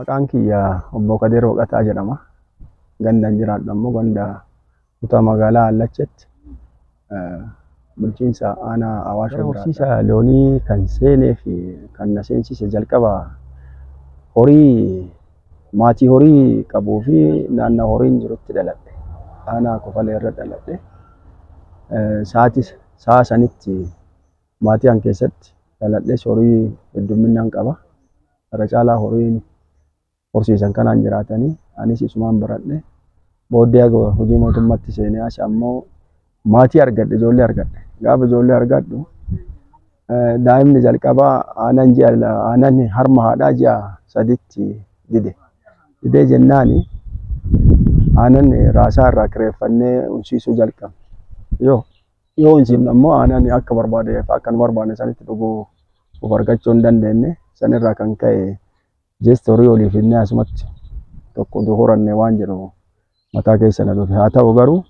Maqaan kiyya Obbo Kadir Waqataa jedhama. Gandan jiraadhu ammoo ganda kutaa magaalaa Allachetti bulchiinsa aanaa Awaashoo. Gara horsiisa loonii kan seenee fi kan na seensise jalqaba horii maatii horii qabuu fi naannoo horiin jirutti dhaladhe. Aanaa Kofalee irra dhaladhe. Sa'aatii sa'a sanitti maatii an keessatti dhaladhes horii heddumminaan qaba. Irra caalaa horiin horsiisan kanaan jiraatanii anis isumaan baradhe. Booddee haga hojii mootummaatti seenee as ammoo maatii argadhe, ijoollee argadhe. Gaafa ijoollee argadhu daa'imni jalqabaa aanan ji'a aanan harma haadhaa ji'a 3tti dide. Didee jennaani aanan raasaa irraa kireeffannee unsiisuu jalqabne. Yoo unsiifne ammoo aanan akka barbaade akka nu barbaanne sanitti dhuguu of argachuu hin dandeenye. Sanirraa kan ka'e just horii olii finnee asumatti tokko utuu horanne waan jedhu mataa keessa na dhufe. Haa ta'u garuu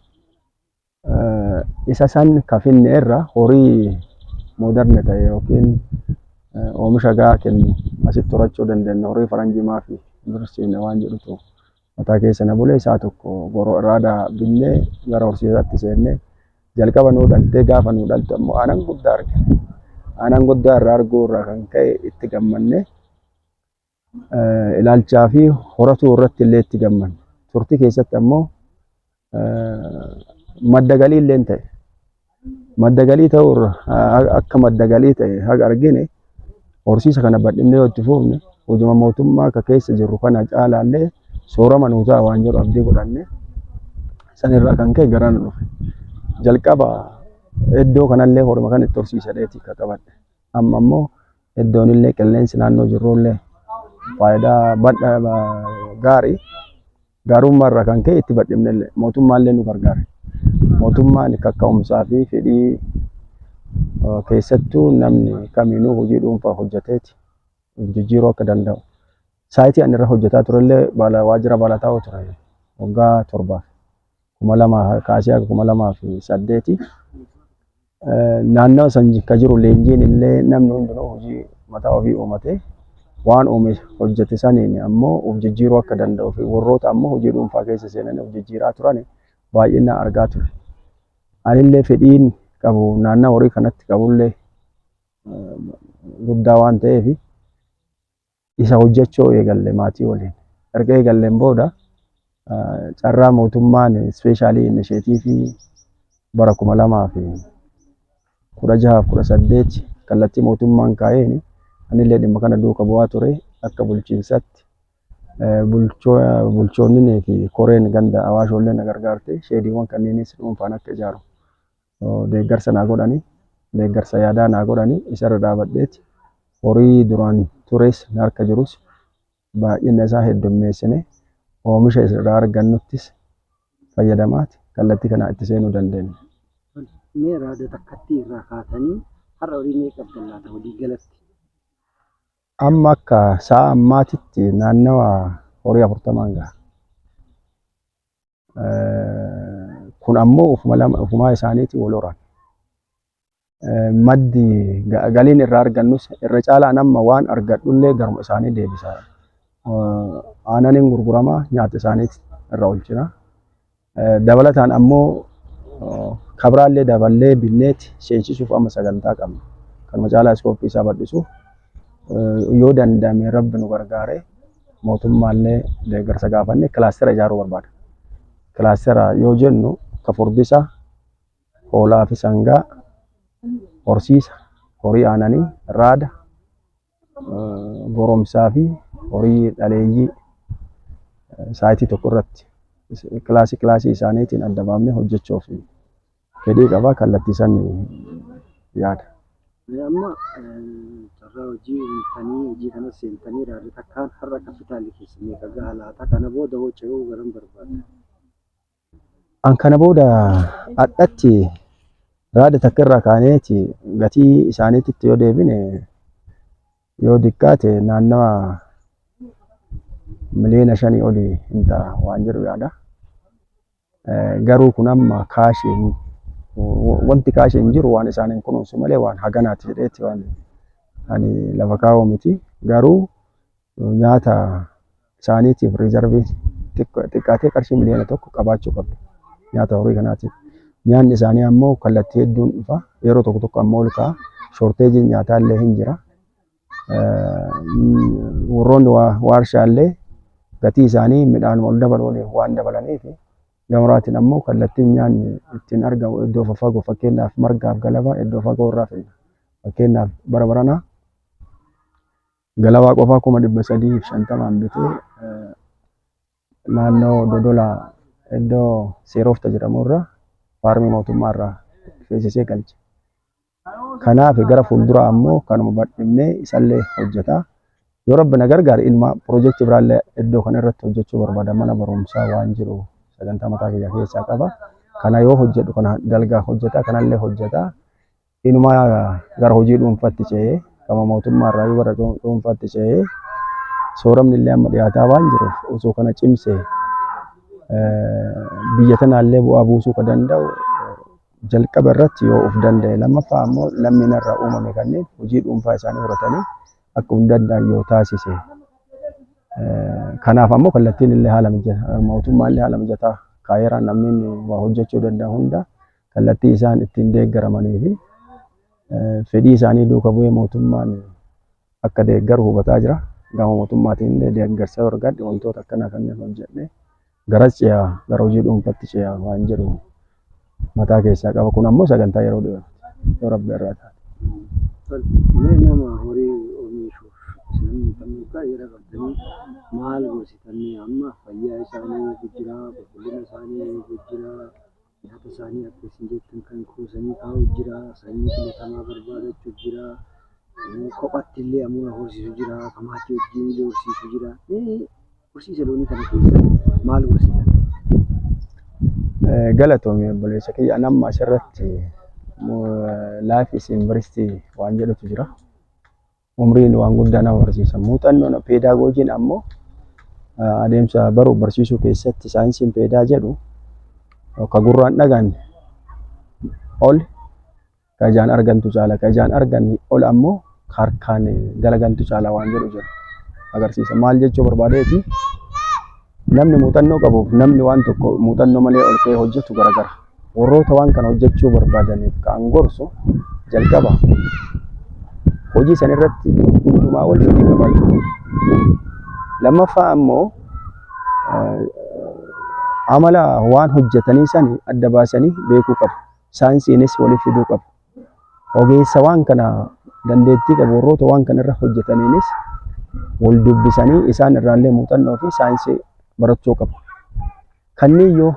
isa san ka finne irra horii modern ta'e yookiin oomisha gahaa kennu asitti horachuu dandeenya, horii faranjii maafi hin horsiifne waan jedhutu mataa keessa na bule. Isaa tokko raada binnee gara horsiisaatti seenne. Jalqaba nuu dhaltee, gaafa nuu dhaltu ammoo aanan guddaa argine. Aanan guddaa irraa arguu irraa kan ka'e itti gammanne, ilaalchaa fi horatuu irratti illee itti gammanne. Turtii keessatti ammoo madda galii illee ta'e. Madda galii ta'uu irra akka madda galii ta'e haga argine, horsiisa kana bal'inee yoo itti fufne hojuma mootummaa akka keessa jirru kana caalaallee soorama nuu ta'a waan jedhu abdii godhanne, sanirraa kan ka'e garana dhufe. Jalqaba iddoo kanallee horima kan itti horsiisadheeti akka qabadhe. Amma immoo iddoon illee qilleensi naannoo jirrullee faayidaa bal'aa gaarii gaarummaa irraa kan ka'e itti bal'ifnellee mootummaallee nu gargaare. Mootummaan kakka'umsaa fi fedhii keessattuu namni kamiinuu hojii dhuunfaa hojjeteeti jijjiiruu akka danda'u. Saayitii ani irra hojjetaa turellee waajjira baala taa'uu ture waggaa 7f, 2000 kaasee haga 2008. Naannawa san ka jiru leenjiin illee namni hundinuu hojii mataa ofii uumatee waan uume hojjete saniin ammoo of jijjiiruu akka danda'u fi warroota ammoo hojii dhuunfaa keessa seenanii of jijjiiraa turan baay'inaan argaa ture. Anillee fedhiin qabu naannawa horii kanatti qabullee guddaa waan ta'eef isa hojjechuu eegalle maatii waliin. Erga eegalleen booda carraa mootummaan special initiative bara 2016f 18 kallattii mootummaan kaa'een anillee dhimma kana duuka bu'aa ture. Akka bulchiinsatti bulchoonni fi koreen ganda Awaashoollee na gargaarte, sheediiwwan kanneenis dhuunfaan akka ijaaru deeggarsa naa godhanii, deeggarsa yaadaa naa godhanii, isarra dhaabadheeti horii duraan tures na harka jirus baay'ina isaa heddummeessine, oomisha irraa argannuttis fayyadamaati kallattii kanaa itti seenuu dandeenya. Mee raada takkatti irraa kaatanii har'a horii meeqa qabdan laata walii galatti? Amma akka sa'a ammaatitti naannawa horii 40n gaha. Kun ammoo ofumaa isaaniitii wal horan. Maddi galiin irraa argannus irra caalaan amma waan argadhullee garuma isaanii deebisa. Aananiin gurguramaa, nyaata isaaniit irra oolchina. Dabalataan ammoo kabraallee daballee binneeti seensisuuf amma sagantaa qabna. Kanuma caalaa scope isaa bal'isuuf yoo danda'ame, Rabbi nu gargaaree mootummaallee deeggarsa gaafanne cluster ijaaruu barbaada. Cluster yoo jennu ka furdisa hoolaa fi sangaa, horsiisa horii aananii, raada, goromsaa fi horii dhaleeyyii site tokko irratti class class isaaniitiin adda baafnee hojjechuuf fedhii qaba, kallattii san yaada. Amma carraa hojii uumtanii hojii kana seentanii raada takkaan har'a kapitaalli keessa meeqa gaha laata? Kana booda hoo ce'uu garam barbaadda? An kana booda hadhatti raada takka irraa kaaneeti gatii isaaniitti yoo deebine, yoo diqqaate naannawa miliyoona 5 olii hin ta'a waan jedhu yaada. Garuu kun amma cash wanti cash hin jiru waan isaaniin kunuunsu malee waan haganaati jedheeti waan ani lafa kaa'u miti. Garuu nyaata Isaaniitiif reserve xiqqaatee qarshii 1 miliyoona qabaachuu qabda nyaata horii kanaatiif. Nyaanni isaanii ammoo kallattii hedduun dhufa. Yeroo tokko tokko ammoo ol ka'a. Shortageiin nyaataa illee hin jira. Warroonni waarshaallee gatii isaanii midhaan ol dabalu waliin waan dabalaniif, gamaraatiin ammoo kallattiin nyaanni ittiin argamu iddoo faffagoo, fakkeenyaaf margaaf galabaa iddoo fagoo irraa fidna. Fakkeenyaaf bara baranaa galabaa qofaa 350,000 bitee naannoo Dodolaa iddoo Seerofta jedhamu irraa faarmii mootummaa irraa feesisee galche. Kanaaf gara fuulduraa ammoo kanuma bal'ifnee isallee hojjetaa. Yoo Rabbi na gargaare, ilma piroojeektii biraallee iddoo kana irratti hojjechuu barbaada. Mana barumsaa waan jiru sagantaa mataa kiyya keessaa qaba. Kana yoo hojjedhu, kana dalgaa hojjetaa, kanallee hojjetaa. Inumaa gara hojii dhuunfaatti ce'ee, gama mootummaa irraa gara dhuunfaatti ce'ee, sooramni illee amma dhiyaataa waan jiruuf, osoo kana cimsee biyya tanaallee bu'aa buusuu ka danda'u jalqaba irratti yoo of danda'e, lammaffaa ammoo lammiin irraa uumame kanneen hojii dhuunfaa isaanii horatanii akka of danda'an yoo taasise. Kanaaf ammoo kallattiin illee haala mijataa, mootummaan illee haala mijataa kaayeraan namni waa hojjechuu danda'u hunda kallattii isaan ittiin deeggaramanii fi fedhii isaanii duuka bu'ee mootummaan akka deeggaru hubataa jira. Gama mootummaatiin illee deeggarsa yoo argadhe, wantoota akkanaa kanneen hojjedhe gara ce'aa, gara hojii dhuunfaatti ce'aa waan jedhu mataa keessaa qaba. Kun ammoo sagantaa yeroo dhiyooti yoo Rabbi irraa taate. Mee nama horii oomishuuf isin muuxannoo yeroo qabdanii maal gorsitanii? Amma fayyaa isaanii eeguu jira, qulqullina isaanii eeguu jira, nyaata isaanii akka isin jettan kan kuusanii kaa'uu jira, sanyii filatamaa barbaadachuu jira, kophatti illee ammoo horsiisu jira, kan maatii wajjin illee horsiisu jira. Mee horsiisa loonii kana keessa maal gorsitan? Galatoomi, obboleessa kiyya. Ani amma asirratti life is university waan jedhutu jira. Umriin waan guddaa nama barsiisa. Muuxannoon pedagogy'n ammoo adeemsa baruuf barsiisuu keessatti saayinsiin peedaa jedhu ka gurraan dhagan ol ka ijaan argantu caala. Ka ijaan argan ol ammoo harkaan dalagantu caala waan jedhu jira agarsiisa. Maal jechuu barbaadeeti? Namni muuxannoo qabuuf namni waan tokko muuxannoo malee ol ka'ee hojjetu garagara. Warroota waan kana hojjechuu barbaadaniif kan gorsu, jalqaba hojii san irratti hundumaa ol fedhii qabaachuu. Lammaffaa ammoo amala waan hojjetanii san adda baasanii beekuu qabu. Saayinsiinis waliif fiduu qabu. Ogeessa waan kana dandeettii qabu, warroota waan kana irra hojjetaniinis wal dubbisanii isaan irraallee muuxannoo fi saayinsii barachuu qabu. Kanneen yoo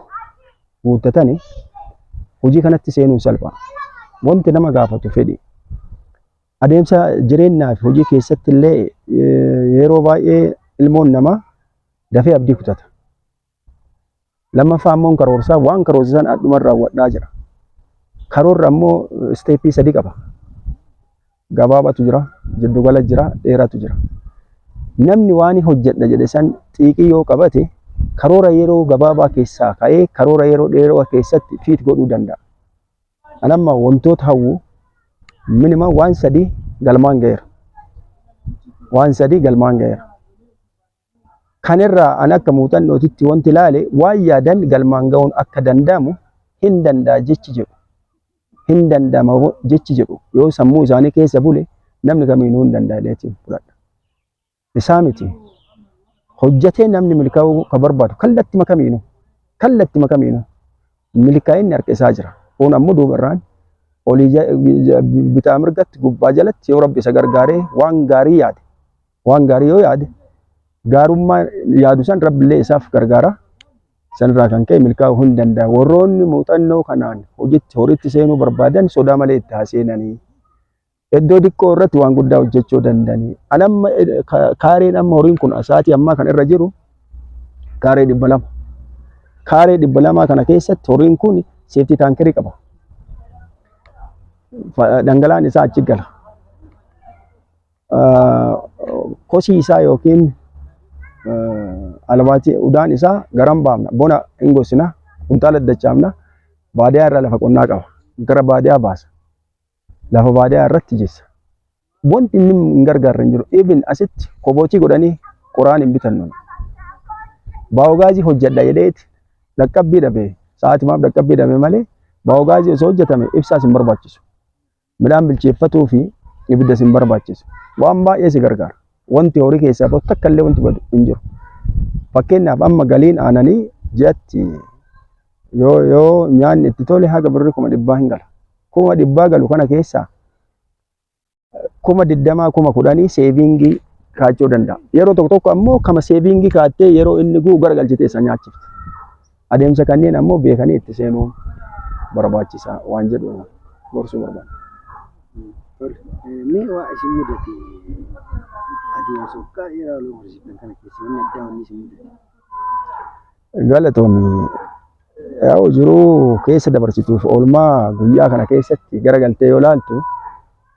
guuttatani hojii kanatti seenuun salphaa. Wanti nama gaafatu fedhi. Adeemsa jireenyaa fi hojii keessatti illee yeroo baay'ee ilmoon namaa dafee abdii kutata. Lammaffaa ammoo karoorsaa, waan karoorsan adhuma raawwadhaa jira. Karoorri ammoo step sadi qaba. Gabaabatu jira, jiddugala jira, dheeratu jira. Namni waan hojjedha jedhe san xiiqii yoo qabate, karoora yeroo gabaabaa keessaa ka'ee karoora yeroo dheeraa keessatti fit godhuu danda'a. Ani amma wantoota hawwu minimum waan sadii galmaan ga'eera. Waan sadii galmaan ga'eera. Kanirraa ani akka muuxannootitti wanti ilaale, waan yaadan galmaan ga'uun akka danda'amu, hin danda'a jechi jedhu. Hin danda'ama jechi jedhu yoo sammuu isaanii keessa bule, namni kamiinuu hin danda'a jedheetiin fudhadha. Isaa miti. Hojjetee namni milkaa'uu ka barbaadu kallattima kamiinuu milkaa'inni harka isaa jira. Kun ammoo duuba irraan olii bitaa mirgatti, gubbaa jalatti yoo Rabbi isa gargaaree waan gaarii yaade, waan gaarii yoo yaade, gaarummaa yaadu san Rabbi illee isaaf gargaara. Sanirraa kan ka'e milkaa'uu hin danda'a. Warroonni muuxannoo kanaan hojiitti horiitti seenuu barbaadan sodaa malee itti haa seenanii. Iddoo xiqqoo irratti waan guddaa hojjechuu danda'anii. Ani amma kaareen amma horiin kun sa'aatii ammaa kan irra jiru kaaree 200. Kaaree 200 kana keessatti horiin kun septic tankerii qaba. Dhangala'aan isaa achi gala. Kosii isaa yookiin albaatii udaan isaa garam baafna. Bona hin gorsina, kuntaala dachaafna. Baadiyaa irraa lafa qonnaa qaba. Gara baadiyaa baasa. Lafa baadiyaa irratti jessa. Wanti inni hin gargaarre hin jiru. Even asitti kobootii godhanii qoraan hin bitannu. Baayoogaazii hojjedha jedheeti dhaqqabbii dhabe. Sa'aatimaaf dhaqqabbii dhabe malee baayoogaazii osoo hojjetame ibsaas hin barbaachisu. Midhaan bilcheeffatuu fi ibiddas hin barbaachisu. Waan baay'ee si gargaara. Wanti horii keessaa bahu takka illee wanti badu hin jiru. Fakkeenyaaf amma galiin aananii ji'atti yoo nyaanni itti tole haga birrii 100,000 hin gala. 100,000 galu kana keessaa 20,000 10,000 saving kaachuu danda'a. Yeroo tokko tokko ammoo kama saving kaattee yeroo inni gu'u garagalchitee isa nyaachifte. Adeemsa kanneen ammoo beekanii itti seenuu barbaachisaa waan jedhu gorsuu barbaada. Mee waa isin mudate adeemsa waggaa dheeraa loon horsiiftan kana keessa wanni addaa wanni isin mudate? Galatoomii yaa'u jiruu keessa dabarsituuf oolmaa guyyaa kana keessatti garagaltee yoo ilaaltu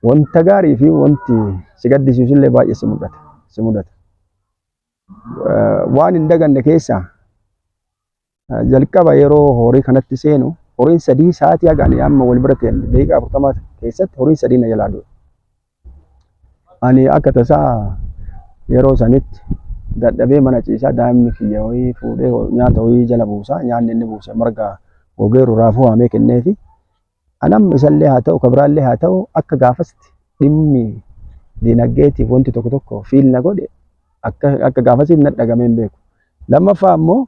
wanta gaarii fi wanti si gaddisiisu illee baay'ee si mudata. Si mudata. Waan hin daganne keessaa jalqaba yeroo horii kanatti seenu horiin sadii sa'aatii haga ani amma wal bira ta'e daqiiqaa 40 keessatti horiin sadii na jalaa du'e. Ani akka tasaa yeroo sanitti dadhabee mana ciisaa daa'imni kiyya wayii fuudhee nyaata wayii jala buusaa nyaanni inni buuse marga gogeeru raafuu haamee kenneefi anam isallee haa ta'u kabiraallee haa ta'u akka gaafasti dhimmi dinagdeetiif wanti tokko tokko fiil na godhe akka gaafasiif na dhagamee hin beeku. Lammaffaa ammoo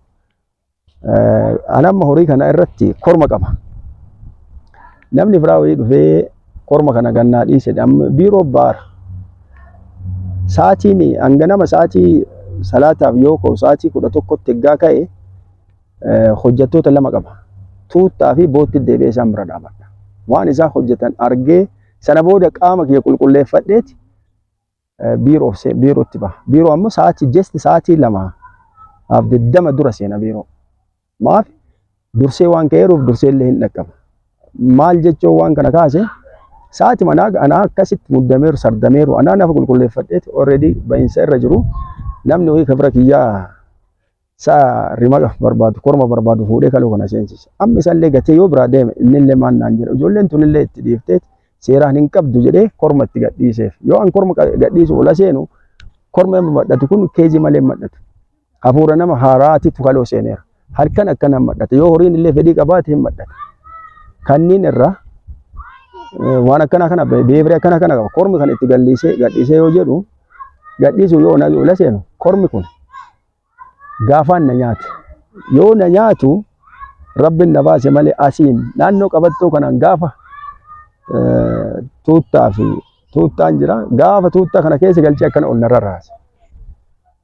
anamma horii kana irratti korma qaba. Namni biraa wayii dhufee korma kana gannaa dhiise amma biiroo baara. Sa'aatiin hanganama sa'aatii salaataaf yoo ka'u sa'aatii 11tti eggaa ka'e hojjettoota lama qaba. Tuuttaa fi bootti deebi'ee isaan bira dhaabadha. Waan isaan hojjetan argee sana booda qaama kiyya qulqulleeffadheeti biirootti baha. Biiroo ammoo sa'aatii just sa'aatii 2:20 dura seena biiroo. Maaf dursee waan ka'eeruuf dursee illee hin dhaqqaba. Maal jechuun waan kana kaase sa'aatii manaa anaa akkasitti muddameeru sardameeru anaa nafa qulqulleeffadheeti already ba'iinsa irra jiru namni wayii kabira kiyyaa sa'a rimaqa barbaadu korma barbaadu fuudhee kaluu kana seensise. Amma isallee gatee yoo biraa deeme innillee maal naan jedha ijoolleen tunillee itti dhiiftee seeraan hin qabdu jedhee korma itti gadhiiseef. Yoo an korma gadhiisu ola seenu korma amma madhatu kun keezii malee madhatu. Hafuura nama haaraatitu kaloo seeneera. Halkan akkana madhata. Yoo horiin illee fedhii qabaate hin madhata. Kanneen irraa waan akkana kana beevree akkana kana qaba. Kormi kan itti gadhiisee gadhiisee yoo jedhu gadhiisu yoo ola seenu kormi kun gaafaan na nyaate. Yoo na nyaatu Rabbiin na baase malee asiin naannoo qabattoo kanaan gaafa tuuttaa fi tuuttaan jira. Gaafa tuuttaa kana keessa galchee akkana ol narra raase.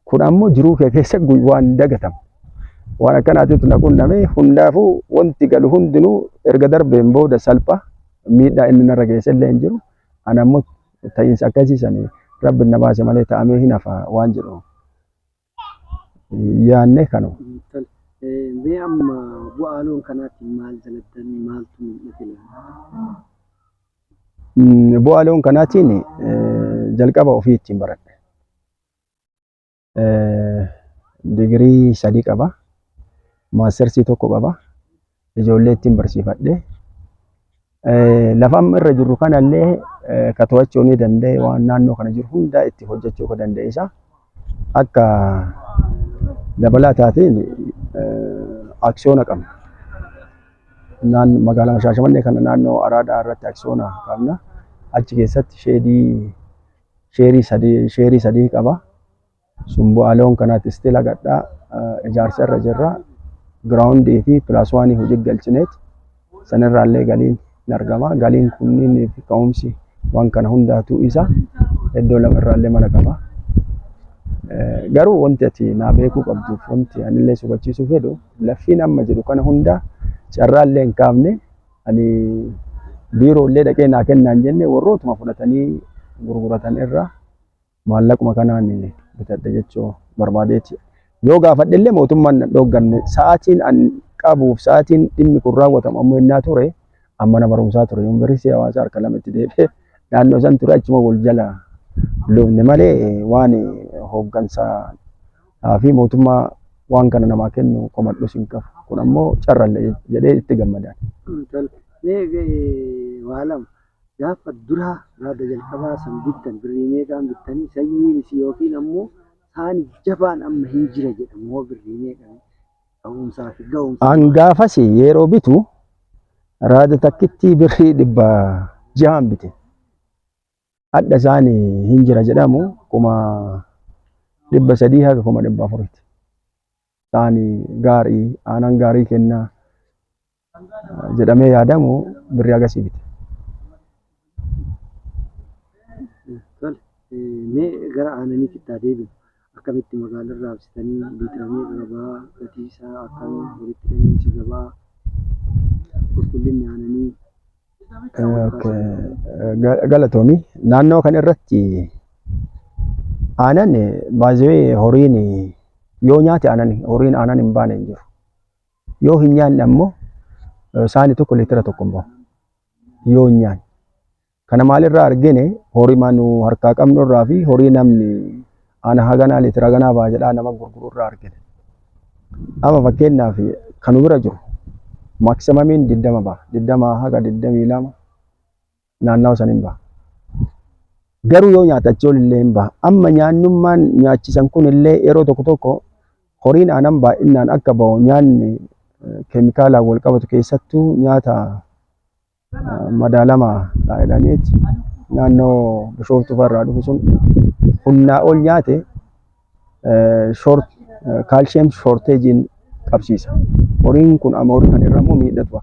Kun ammoo jiruu kee keessa waan dagatamu. Waan akkanaatitu na qunname hundaafuu wanti galu hundinuu erga darbeen booda salpha miidhaa inni narra geesse illee hin jiru. Ana ammoo ta'iinsa akkasii sanii Rabbiin na baase malee ta'amee hin hafa waan jedhu yaanne kanuma. Mee amma bu'aa loon kanaatiin maal dalagdan maaltu mul'ate laata? Bu'aa loon kanaatiin jalqaba ofii ittiin baradhe. Digirii 3 qaba. Maastersii 1 qaba. Ijoollee ittiin barsiifadhe. Lafa amma irra jirru kanallee ka to'achuu ni danda'e waan naannoo kana jiru hundaa itti hojjechuu ka danda'e isa. Akka dabalataatiin aksiyoona qabna. Naan magaalaa Shaashamannee kana naannoo Araadaa irratti aksiyoona qabna. Achi keessatti sheedii sheerii sadii qaba. Sun bu'aa loon kanaatti still hagadhaa ijaarsa irra jirra. Giraawundii fi plus one hojii galchineet sanirraallee galiin ni argama. Galiin kunniin fi ka'umsi waan kana hundaatu isa iddoo lama irraallee mana qaba. Garuu wanti ati naa beekuu qabduuf wanti anillee si hubachiisuu fedhu laffiin amma jedhu kana hunda carraallee hin kaafne ani biiroollee dhaqee naa kennaa hin jenne warrootuma fudhatanii gurguratan irraa maallaquma kanaan bitadhe jechuu barbaadeeti. Yoo gaafadhe illee mootummaan na dhoogganne sa'aatiin an qabuuf sa'aatiin dhimmi kun raawwatamu ammoo innaa ture amma mana barumsaa ture yuunivarsiitii hawaasaa harka lamatti deebi'ee naannoo san ture achuma wal jala lufne malee waan hooggansaa fi mootummaa waan kana namaa kennu komadhus hin qabu. Kun ammoo carralle jedhee itti gammadaan. Mee waa lama gaafa duraa raada jalqabaa san bittan birrii meeqaan bittanii sanyiin isii yookiin ammoo Saani jabaan amma hin jira jedhamu hoo birrii meeqa ta'umsaa fi ga'umsa? Hangaafas yeroo bitu raada takkitti birrii 600n bite. Hadha isaan hin jira jedhamu 300,000 haga 400,000ti. Isaan gaarii aanan gaarii kennaa jedhamee yaadamu birrii hagasii bite. Tole, mee gara aananiitti haa deebinu. Akkamitti magaalarraa raabsitanii liitira meeqa gabaa gatii isaa akkam walitti hidhamiinsi gabaa qulqullinni aananii? Galatoomi. Naannoo kana irratti aanan baay'ee horiin yoo nyaate aanan horiin aanan hin baane hin jiru. Yoo hin nyaanne ammoo saani tokko liitira tokko hin bahu. Yoo hin nyaanne. Kana maalirraa argine horii nu harkaa qabnu irraa fi horii namni ana haganaa liitira haganaa ba'a jedhaa nama gurguru irraa argine. Amma fakkeenyaaf kan nu bira jiru maximumiin 20 ba'a. 20 haga 22 naannawa saniin ba'a. Garuu yoo nyaata achii ol illee hin ba'a. Amma nyaannummaan nyaachisan kun illee yeroo tokko tokko horiin aanan baay'inaan akka bahu nyaanni keemikaalaan wal qabatu keessattuu nyaata madaalamaa jedhaniiti naannoo Bishooftuu irraa dhufu sun humnaa ol nyaate calcium shortageiin qabsiisa. Horiin kun amma horii kan irra immoo miidhatu.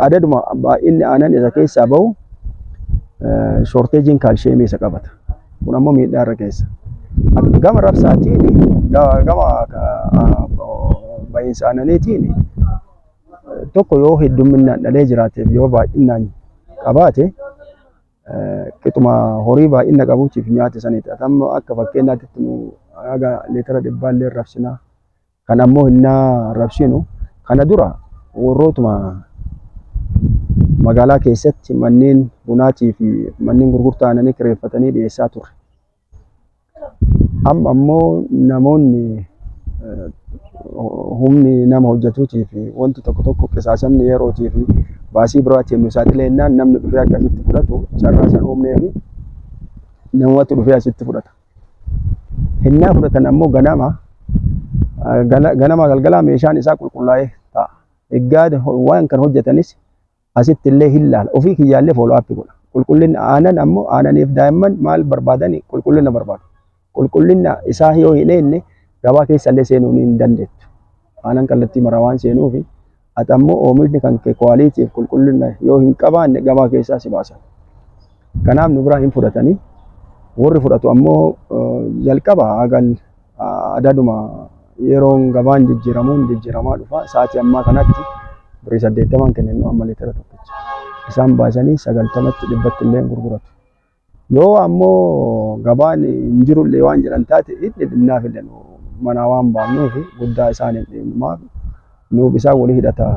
Adaduma baay'inni aanan isa keessaa bahu shortageiin calciumii isa qabata. Kun ammoo miidhaa irra keessa. Gama rabsaatiin gama bahiinsa aananiitiin tokko yoo heddumminaan dhalee jiraateef yoo baay'inaan qabaate qixuma horii baay'ina qabuutiif nyaata saniiti. Amma akka fakkeenyaatti nu haga liitira dhibbaallee rabsinaa. Kan ammoo hinnaa rabsinu kana dura warrootuma magaalaa keessatti manneen bunaatii fi manneen gurgurtaa aannanii kireeffatanii dhiyeessaa turre. Amma ammoo namoonni humni nama hojjetuutii fi wanti tokko tokko qisaasamni yerootii fi baasii biraatiin nu saaxileennaan namni dhufee akkasitti fudhatu carraa san uumnee fi namatti dhufee asitti fudhata. Hinnaa fudhatan ammoo ganama ganama galgalaa meeshaan isaa qulqullaa'ee ta'a. Egaa waan kan hojjetanis asitti illee hin laala. Ofii kiyyaallee follow up godha. Qulqullina aanan ammoo aananiif daa'imman maal barbaadani? Qulqullina barbaadu. Qulqullina isaa yoo hin eegne gabaa keessa illee seenuu hin dandeettu. Aanan kallattii maraa waan seenuufi ati ammoo oomishni kan kee qualityf qulqullina yoo hin qabaanne gabaa keessaa si baasan. Kanaaf nu biraa hin fudhatanii warri fudhatu ammoo jalqaba hagal adaduma yeroon gabaan jijjiiramuun jijjiiramaa dhufa. Sa'aatii ammaa kanatti birrii 80n kenninu amma liitira tokkicha. Isaan baasanii 90tti 100tti illee gurguratu. Yoo ammoo gabaan hin jirullee waan jedhan taate inni dhimnaaf illee manaa waan baafnuuf guddaa isaan hin dhiibnu. Maaf nuuf isaan walii hidhata.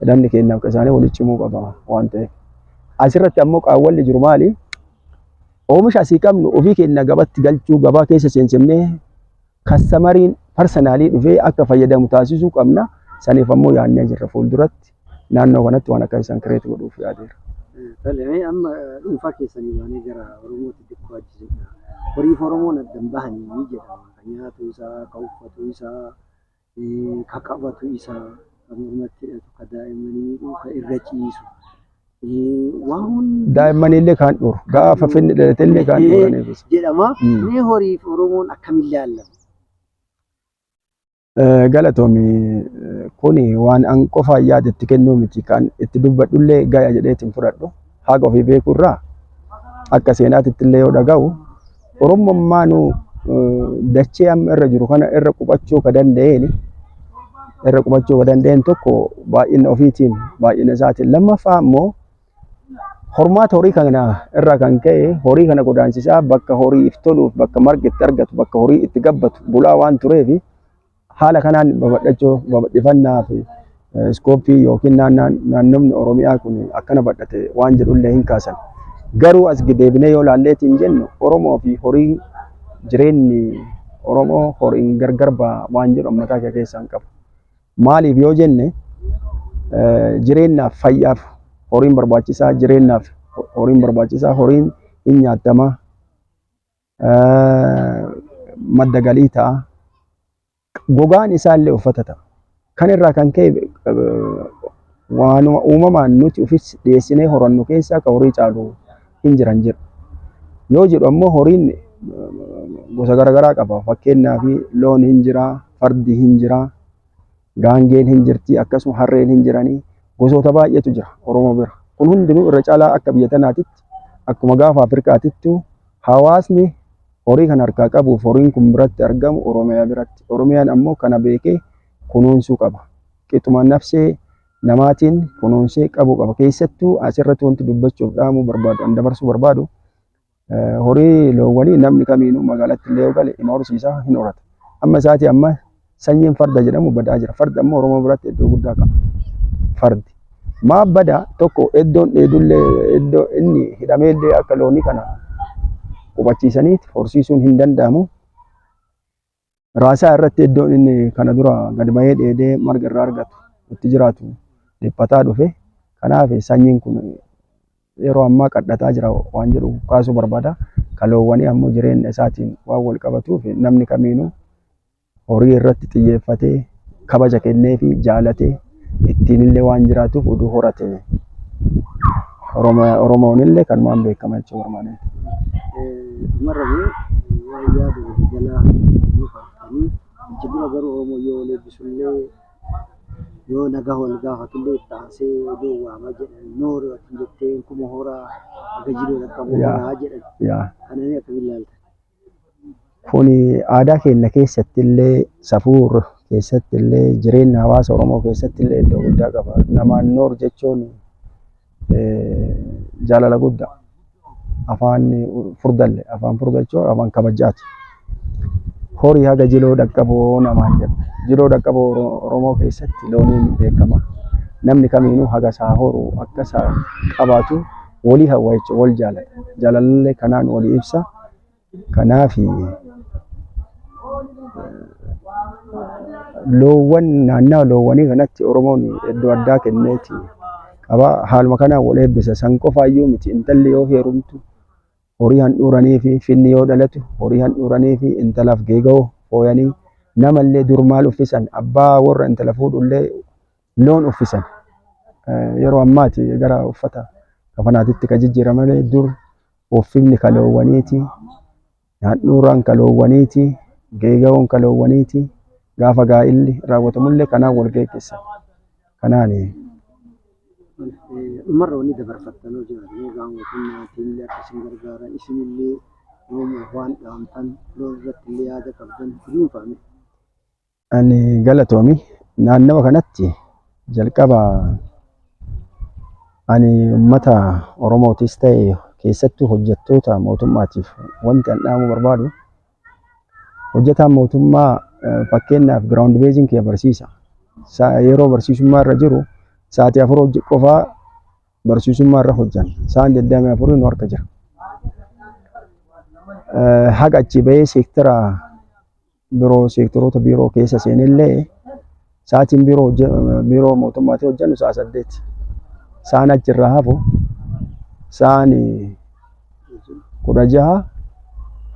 Hidhanni keenya akka isaanii walii cimuu qaba waan ta'eef. Asirratti ammoo qaawwalli jiru maali? Oomisha asii qabnu ofii keenya gabatti galchuu gabaa keessa seensifnee customeriin personally dhufee akka fayyadamu taasisuu qabna. Saniif ammoo yaadnee jirra fuulduratti naannoo kanatti waan akka isaan create godhuuf yaadeera. Tole, mee amma dhuunfaa keessanii baanee gara Oromootti xiqqoo achi. Horiif Oromoon addan bahanii ni jedhama. Kan nyaatu isaa, kan uffatu isaa, kan qabatu isaa, kan mormatti hidhatu, kan daa'immanii miidhuu, kan irra ciisu. Waan hundi Daa'imman illee kaan dhuuru. Gaafa finni dhalate illee kaan dhuuraniif. jedhama. Mee horiif Oromoon akkamiin ilaallama? Galatoomi, kuni waan an qofaan yaada itti kennuu miti, kan itti dubbadhullee gaya jedheetiin fudhadhu haga ofii beekuu irraa akka seenaatitti illee yoo dhaga'u Oromummaanuu dachee amma irra jiru kana irra quphachuu ka danda'een irra qubachuu ka danda'een tokko baay'ina ofiitiin baay'ina isaatiin, lammaffaa immoo hormaata horii kana irraa kan ka'e horii kana godaansisaa bakka horiif toluuf bakka margi itti argatu bakka horii itti gabbatu bulaa waan tureef haala kanaan babal'achuu babal'ifannaa fi scope yookiin naannoomni Oromiyaa kun akkana badhate waan jedhullee hin kaasan. Garuu as deebinee yoo laalleetiin jennu Oromoo fi horii jireenyi Oromoo horiin gargar ba'a waan jedhu mataa kee keessaa hin qabu. Maaliif yoo jenne jireenyaaf fayyaaf horiin barbaachisaa, jireenyaaf horiin barbaachisaa, horiin hin nyaatamaa. Madda galii ta'a. Gogaan isaallee uffata ta'a. Kan irraa kan ka'e waanuma uumamaan nuti ofis dhiyeessinee horannu keessaa ka horii caalu hin jiran jedhu. Yoo jedhu ammoo horiin gosa garaagaraa qaba. Fakkeenyaaf loon hin jira, fardi hin jira, gaangeen hin jirti, akkasuma harreen hin jiranii, gosoota baay'eetu jira Oromoo bira. Kun hundinuu irra caalaa akka biyya tanaatitti, akkuma gaafa Afrikaatittu, hawaasni horii kan harkaa qabuuf horiin kun biratti argamu Oromiyaa biratti. Oromiyaan ammoo kana beekee kunuunsuu qaba. Qixuma nafsee namaatiin kunuunsee qabuu qaba. Keessattuu asirratti wanti dubbachuuf dhaamuu barbaadu, an dabarsuu barbaadu, horii loowwanii namni kamiinuu magaalatti illee yoo gale ima horsiisaa, hin horata. Amma isaatii amma sanyiin farda jedhamu badaa jira. Fardi ammoo Oromoo biratti iddoo guddaa qaba. Fardi. Maaf badaa? Tokko, iddoon dheedullee, iddoo inni hidhameellee akka loonii kana qubachiisanii horsiisuun hin danda'amu. Raasaa irratti iddoon inni kana dura gad bahee dheedee marga irraa argatu itti jiraatu dhiphataa dhufe. Kanaaf sanyiin kun yeroo ammaa qadhataa jira waan jedhu kaasuu barbaada. Kaloowwanii ammoo jireenya isaatiin waan wal qabatuuf namni kamiinuu horii irratti xiyyeeffatee, kabaja kennee fi jaalatee ittiin illee waan jiraatuuf oduu horate, Oromoon illee kanumaan beekama jechuu barbaade. Dhumarra mee waan yaada waliigalaa nu kaaftanii, achi dura garuu Oromoo yoo wal eebbisullee, yoo nagaa wal gaafatullee, itti aansee loon waamaa jedhan, nooree ati jettee kuma horaa haga jiloo dhaqqabu horaa jedhan. Kana mee akkamiin ilaalta? Kuni aadaa keenya keessatti illee, safuu keessatti illee, jireenya hawaasa Oromoo keessatti illee iddoo guddaa qaba. Namaan noor jechuun jaalala guddaa. Afaan furdallee, afaan furda jechuun afaan kabajaati. Horii haga jiloo dhaqqaboo namaan jedhu. Jiloo dhaqqaboo Oromoo keessatti looniin beekama. Namni kamiinuu haga isaa horu, akka isaa qabaatu walii hawwa jechuudha, wal jaalata. Jaalallee kanaan walii ibsa. Kanaaf loowwan naannawa loowwanii kanatti Oromoon iddoo addaa kenneeti qaba. Haaluma kanaan wal eebbisa. San qofaayyuu miti, intalli yoo heerumtu horii handhuuranii fi finni yoo dhalatu horii handhuuranii fi intalaaf geega'oo fooyanii, namallee dur maal uffisan? Abbaa warra intala fuudhullee loon uffisan. Yeroo ammaati gara uffata kafanaatitti kan jijjiirame, dur uffifni kaloowwaniiti, handhuuraan kaloowwaniiti, geega'oon kaloowwaniiti, gaafa gaa'illi raawwatamullee kanaan wal geggeessan. Kanaani. Dhumarra wanni dabarfattan yoo jiraate, egaa mootummaatiin illee akka isin gargaaran, isinillee Oromoof waan dhaamtan, loon irratti illee yaada qabdan guduunfame. Ani galatoomi, naannawa kanatti jalqaba ani uummata Oromootis ta'e keessattuu hojjettoota mootummaatiif wanti an dhaamuu barbaadu, hojjetaan mootummaa, fakkeenyaaf ground baseiin kiyya barsiisa. Yeroo barsiisummaa irra jiru sa'aatii 4 qofaa barsiisummaa irra hojjan. Sa'aan 24 nu harka jira. Haga achi bahee seektara biroo, seektoroota biiroo keessa seenellee, sa'aatiin biiroo mootummaatii hojjennu sa'a 8. Sa'aan achirraa hafu, sa'aan 16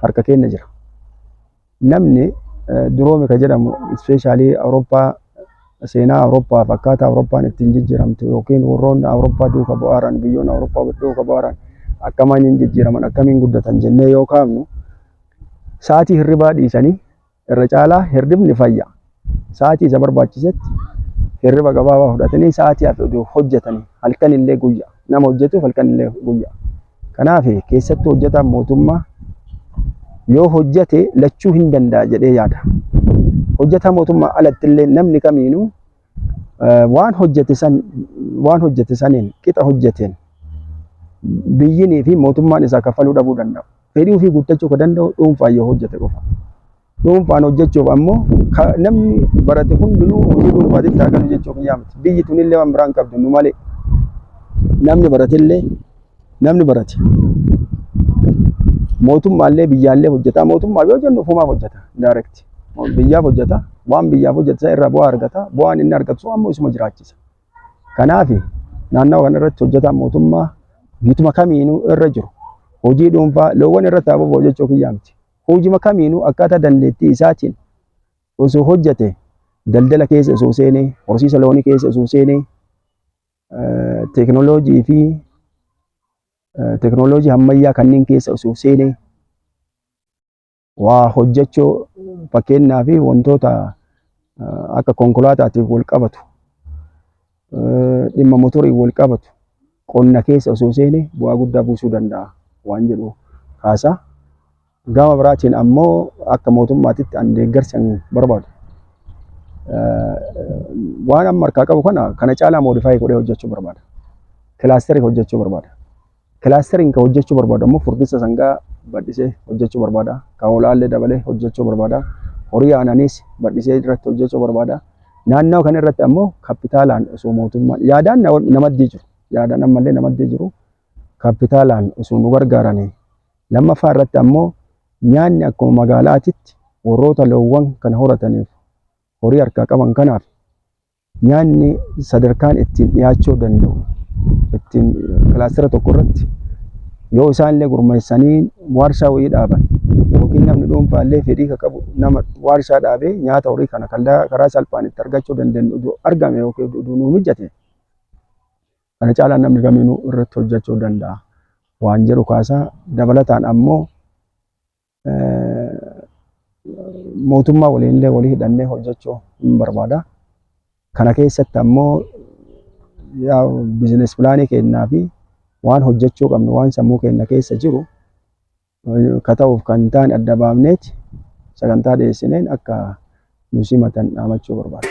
harka keenya jira. Namni duroome ka jedhamu, especially Awurooppaa, seenaa Awurooppaa fi akkaataa Awurooppaan ittiin jijjiiramtu yookiin warroonni Awurooppaa duuka bu'aaran, biyyoonni Awurooppaa duuka bu'aaran akkamiin jijjiiraman, akkamiin guddatan jennee yoo kaafnu, sa'aatii hirribaa dhiisanii, irra caalaa hirribni fayya. Sa'aatii isa barbaachisetti hirriba gabaabaa fudhatanii sa'aatii hafe oduu hojjetanii, halkan illee guyya. Nama hojjetuuf halkan illee guyya. Kanaaf keessattuu hojjetaan mootummaa yoo hojjete lachuu hin danda'a jedhee yaada. Hojjetaa mootummaa alatti illee namni kamiinuu waan hojjete san, waan hojjete saniin, qixa hojjeteen biyyinii fi mootummaan isaa kaffaluu dhabuu danda'u. Fedhii ofii guuttachuu kan danda'u dhuunfaan yoo hojjete qofa. Dhuunfaan hojjechuuf ammoo namni barate hundinuu hojii dhuunfaatitti haa galu jechuu kiyyaa miti. Biyyi tunillee waan biraan qabdu nu malee. Namni baratellee, namni barate mootummaallee biyyaallee hojjetaa, mootummaa yoo jennu ofumaaf hojjeta, direct biyyaaf hojjeta, waan biyyaaf hojjeta irraa bu'aa argata, bu'aan inni argatu sun ammoo isuma jiraachisa. Kanaaf naannawa kana irratti hojjetaan mootummaa gituma kamiinuu irra jiru hojii dhuunfaa loowwan irratti haa bobba'u jechuu kiyyaa miti. Hojima kamiinuu akkaataa dandeettii isaatiin osoo hojjate, daldala keessa osoo seenee, horsiisa loonii keessa osoo seenee, teekinooloojii fi teekinooloojii ammayyaa kanneen keessa osoo seenee waa hojjechuu, fakkeenyaa fi wantoota akka konkolaataatiin wal qabatu, dhimma motorii wal qabatu, qonna keessa osoo seenee bu'aa guddaa buusuu danda'a waan jedhu kaasa. Gama biraatiin ammoo akka mootummaatitti an deeggarsa hin barbaadu. Waan amma harkaa qabu kana caalaa modify godhee hojjechuu barbaada. Clusterii hojjechuu barbaada. Clusteriin kan hojjechuu barbaadu ammoo furdisa sangaa bal'isee hojjechuu barbaada. Kan hoolaallee dabalee hojjechuu barbaada. Horii aananiis bal'isee irratti hojjechuu barbaada. Naannoo kana irratti ammoo kapitaalaan osoo mootummaan yaadaan namaddii jiru. Yaadaan ammallee namaddii jiru. Kapitaalaan osoo nu gargaaranii. Lammaffaa irratti ammoo nyaanni akkuma magaalaatitti warroota loowwan kana horataniif, horii harkaa qaban kanaaf nyaanni sadarkaan ittiin dhiyaachuu danda'u, ittiin clustera tokko irratti yoo isaan illee gurmeessanii waarshaa wayii dhaaban yookiin namni dhuunfaa illee fedhii ka qabu nama waarshaa dhaabee nyaata horii kana karaa salphaan itti argachuu dandeenyu argame yookiin nuu mijate, kana caalaa namni kamiinuu irratti hojjechuu danda'a waan jedhu kaasaa. Dabalataan ammoo mootummaa waliin illee walii hidhannee hojjechuu hin barbaada. Kana keessatti ammoo business planii kennaa fi waan hojjechuu qabnu, waan sammuu keenya keessa jiru ka ta'uuf kan ta'an adda baafneeti sagantaa dhiyeessineen akka nu simatan dhaamachuu barbaada.